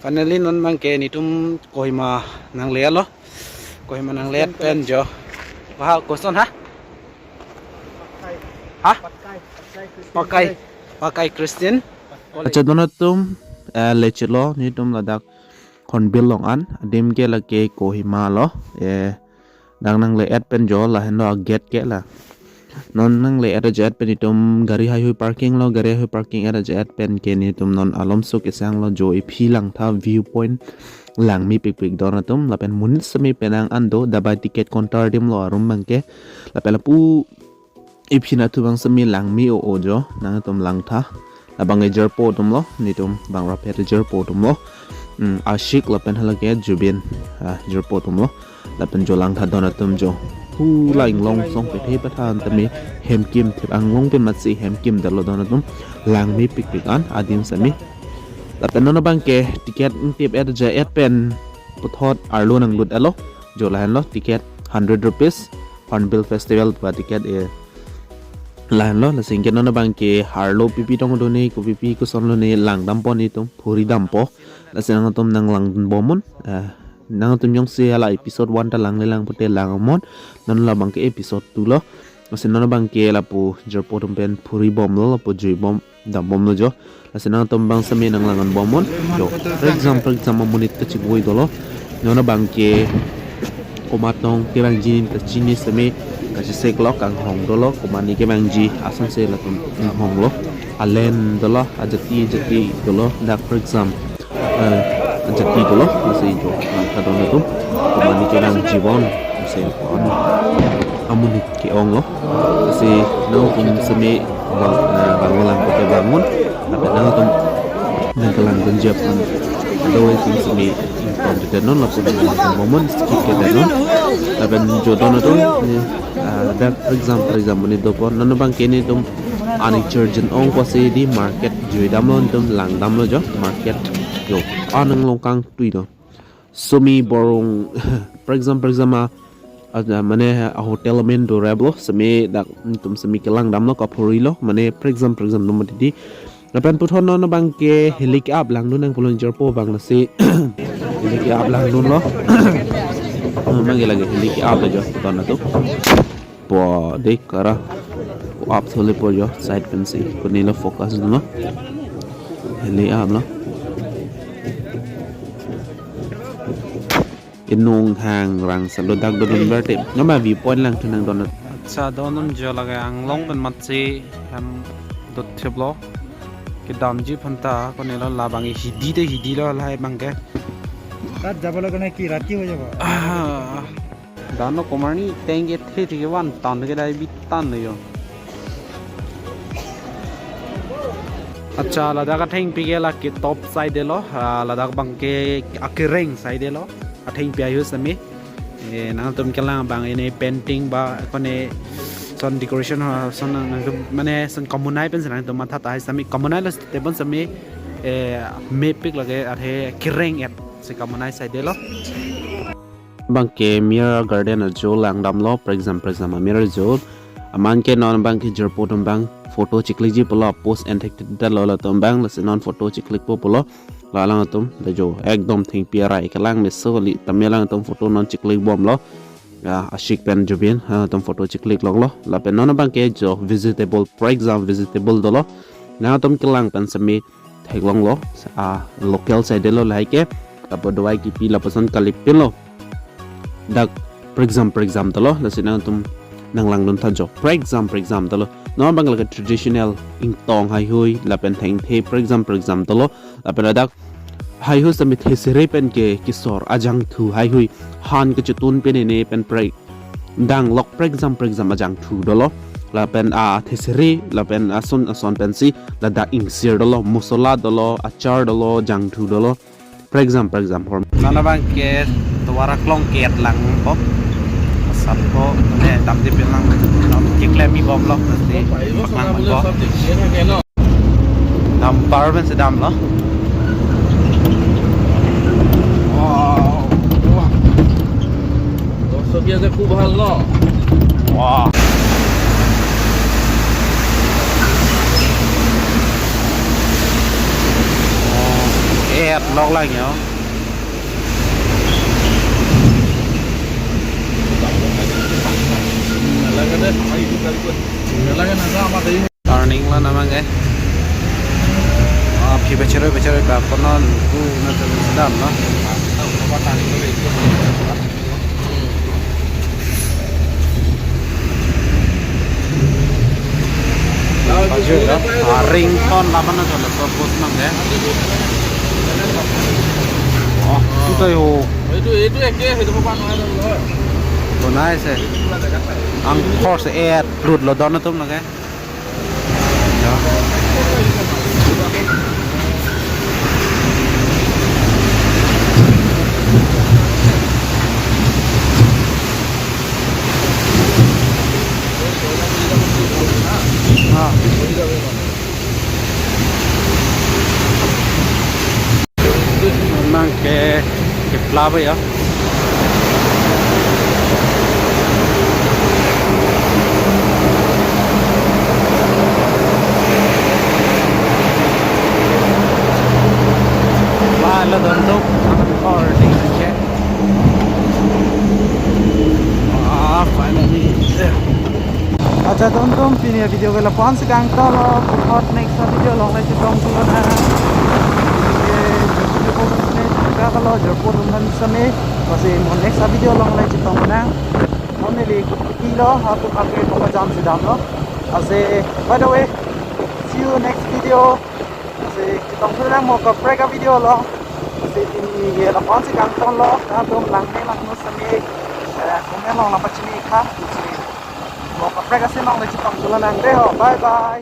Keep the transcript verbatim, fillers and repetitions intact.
Finally, non abangke netum Kohima nangle-etlo. Kohima nangle-et pen jo. Wah, koson ha? Ha? Pakai, Pakai Christian. Accha, don atum, eh, lechelo, netum ladak Hornbill along an, adim ke lake Kohima lo, eh, dak nangle-et pen jo lahenlo a-gate ke la. Non nangle-et aja-et pen netum gari haihui parking lo, gari haihui parking-et aja-et pen ke netum non alomso kesanglo jo, iphi langtha, viewpoint langmepikpik don atum, lapen monit sitame penang an do, dabai ticket counter adim lo arum abangke, lapen lapu iphi nathu abang sitame langme o-o jo, nangtum langtha. Labang ke Jirpo atum lo, netum bang rapet Jirpo atum lo. Hmm, Ashik lapen halake Jubin, ah, Jirpo atum lo. Lapen jo langtha don atum jo. Hula inglong song pethe petha an tame hemkim thip, anglong pen matsi hemkim detlo don atum. Langmepikpik an adim sitame. Lapen non abangke ticket ingtip-et aja-et pen puthot arlo nanglut-etlo. Jo lahenlo ticket hundred rupees. Hornbill Festival pu a-ticket e lahenlo, lasi anke non abangke arlo pipi tong do ne, kopipi koson lo ne, langdampo netum, phuri dampo. Lasi nangtum nanglangdun bomnon, eh, nangtum jongsi hala episode one ta langle lang pute langnon, non labangke episode two lo. Lasi non abangke lapu Jirpo atum pen phuri bomlo, lapu jui bom dambomlo jo. Lasi nangtum abang sitame nanglang-an bomnon jo. Prekjam prekjam amonit kachingvoi dolo. Non abangke komat tong kevangji ta chini sitame kachesek lo, kanghong dolo, komat ne kevangji asonsi latum kanghong lo. Alen dolo, ajati ajati dolo, dak prekjam, eh, ajati dolo, lasi jo langtha don atum. Komat ne kevangji bon, lasi kon amonit ke-ong lo. Lasi nangtum sitame bang, eh, bang lang kote bangnon. Lapen nangtum nangkelangdun jap. Otherwise, netum sitame ington tenon, lapen nangkelangdun bomnon, skip ke tenon. Lapen jo don atum ne, ah, dak prekjam prekjam ne dopo. Non abangke netum ani charjin ong kosi di market jui damlo, netum langdamlo jo, market jo. Anang longkang tui do. Sitame borong, prekjam prekjam a, a, mane a-hotel amen do rap lo, sitame dak netum sitame kelangdamlo, kaphurilo, mane prekjam prekjam do mati di. Lapen puthot non abangke heli ke-ap langdun nangpo lo Jirpo abang, lasi heli ke-ap langdunlo. Hmm, abangke lake heli ke-ap aja don atum. Po dei kara. Ko-ap sole po jo, side pensi. Kone lo focus dun lo. Heli ap lo. Inung hang rang salo dak dodun berte. Nama viewpoint langthu nangdon. Accha, don un jo lake anglong pen matsi hem dot thip lo. Kedamji aphanta kone lo labang hidi te hidi lo lahai abangke. তাত যাবলৈ কাৰণে কি ৰাতি হৈ যাব? Ah. Dano komarni tengke the the van tan ke dai bit tan yo. Accha, ladak athengpi ke lake top side lo, ah, ladak abangke akereng side lo. Athengpi ahut sitame. Eh, nangtum kelang abang ene painting ba kone son decoration ha son nangtum mane son kamunai pen nangtum matha tahai sitame kamunai lo tebon sitame, eh, mepik lake athe kereng-et si kamunai side lo. Abangke Mir Garden ajo langdamlo, prekjam prekjam a-Mir ajo. Aman ke non abangke Jirpo atum abang photo chiklikji pulo, pose and thekthedetlo latum abang, lasi non photo chiklikpo pulo. La alangtum, da jo, ekdom thengpi arai kelang meso kali, tame alangtum photo non chiklik bomlo. Ya, Ashik pen Jubin, alangtum photo chiklik longlo. Lapen non abangke jo vegetable, prekjam vegetable dolo. Nangtum kelang pen sitame theklonglo, ah, local side lo lahai ke, lapu dawai kipi lapuson kalipin lo. Dak prekjam prekjam dolo, lasi nangtum nanglangdun tha jo. Prekjam prekjam dolo. Non abang lake traditional ingtong haihui, lapen thengthe prekjam prekjam dolo. Lapen ladak haihui sitame thesere pen ke kesor ajangthu haihui. Han kachetun pen ene pen prek danglok prekjam prekjam ajangthu dolo. Lapen a thesere, lapen ason ason pensi ladak ingsir dolo, mosola dolo, achar dolo, jangthu dolo. Prekjam prekjam hor. Non abangke tovar aklong ke-et langpo. Asap po, ne damde pen lang. Non keklem-i bomlo, nanti paklang bomlo. Dumper pen si damlo. Wow. Wow. দর্শক আছে খুব ভালো। Wow. Et Lok lang yo. Turning lo namang ke. Ah, phi bechero bechero ka konon ku na tu sedam no. Baju ya, ah, ringtone laban na jala so bus nang ya. Oh, itu tayo. এইটো, এইটো একে, সেইটো পৰা নহয় জানো, নহয়? Bonai se. Ang course eight blood lo don atum lage. Ya. Ah. Nang ke, ke pla ba ya. Pla lo don atum, ang or ding ke. Ah, finally. Accha, don atum, pini avideo ke lapu-an si kangtonlo, puthot next avideo along le chetong thulo nang. Ke, video ko sene, ka kalo, jorpo dum han sene, lasi mo next avideo along le chetong nang. Mo neli kilo, apu kake ko jam si damlo. Lasi, by the way, see you next video. Lasi, chetong thulo nang mo kaprek avideo along. Lasi, pini ke lapu-an si kangtonlo, atum lang ne lang no sene, eh, comment along la pachini kha. Lasi, mo kaprek asi along le chetong thulo nang dei ho. Bye bye.